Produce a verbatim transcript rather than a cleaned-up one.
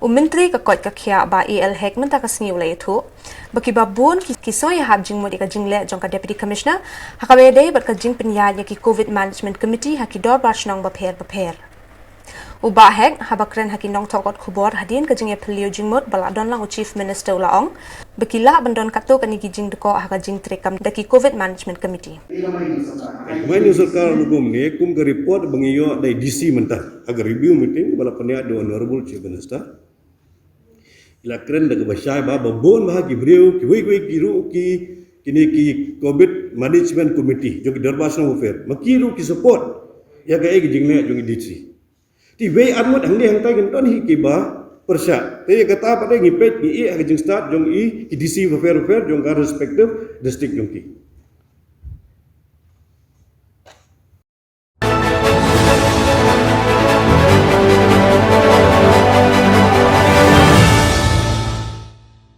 U Myntri ka koit ka khiah Bah A L Hek mynta ka sngi u la ïathuh ba kiba bun ki, ki sngewhap jingmut ïa ka jingleh jong ka Deputy Commissioner ha kaba ïadei bad ka jingpynïaid ïa ki Covid Management Committee ha ki dorbar shnong bapher bapher. U Bah Hek haba kren ha ki nongthoh kot khubor hadien ka jingïaphylliew jingmut ba la don lang u Chief Minister u la ong ba ki lah ban don katto katne ki jingdkoh ha ka jingtreikam da ki Covid Management Committee. Ka Hmai New Sorkar ruh kumne, kum ka report ba ngi ïoh da i D C mynta ha ka review meeting ba la pynïaid da u Honorable Chief Minister. I la kren da kaba shai ba, ba bun bha ki briew, kiwei kiwei ki ruh ki, kine ki Covid Management Committee jong ki dorbar shnong bapher, ma ki ruh ki support ïa kaei ka jingleh jong i D C. Te wei arngut hangne hangtai kan don hi kiba pyrshah. Te ïa kata pat de ngi peit ngi ïeh ha ka jingstad jong i ki D C bapher bapher jong ka respective district jong ki.